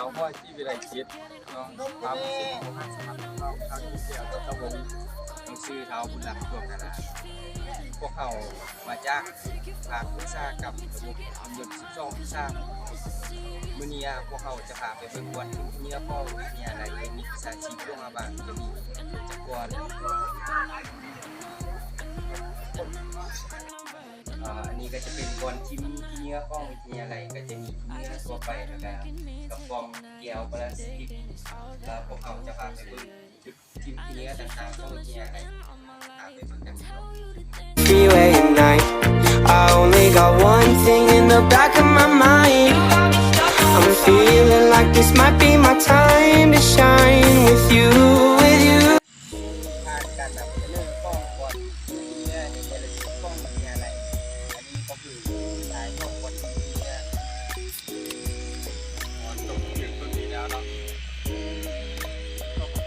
ເຮົາຮອດທີ່ວິໄລຈິດ ເນາະ ຄວາມຮູ້ສຶກຂອງພວກເຮົາສຳລັບເຮົາ ເຮົາຢູ່ແຖວຕົນຕະວົງ ເຮົາຊື່ ທ້າວ ບຸນລັກ ດວງດາລາ. ພວກເຮົາມາຈາກພາກວິຊາກຳລະບົບການຍົນ ສິບສອງ ສິບສາມ. ມື້ນີ້ພວກເຮົາຈະພາໄປເບິ່ງບ່ອນທີ່ເໜືອຂອງວິທະຍາໄລເຕັກນິກວິຊາຊີບ ຫຼວງພະບາງ ຈະມີຈັກບ່ອນ. ອາ ອັນນີ້ກໍຈະເປັນບ່ອນຖິ້ມຂີ້ເຫຍື້ອຂອງວິທະຍາໄລ ກໍຈະມີຂີ້ເຫຍື້ອທົ່ວໄປ ແລ້ວກໍກະປ໋ອງ ແກ້ວ ປລາສຕິກ. ແລ້ວພວກເຮົາຈະພາໄປເບິ່ງຈຸດຖິ້ມຂີ້ເຫຍື້ອຕ່າງໆຂອງວິທະຍາໄລ. ພາໄປເບິ່ງກັນເນາະ. Freeway at night. I only got one thing in the back of my mind. I'm feeling like this might be my time to shine with you, with you. ຜ່ານການນຳສະເໜີຂອງບ່ອນທີ່ເໜືອໃນແຕ່ລະຈຸດຂອງວິທະຍາໄລ. ອັນນີ້ກໍຄືສາຍຂອງບ່ອນທີ່ເໜືອ.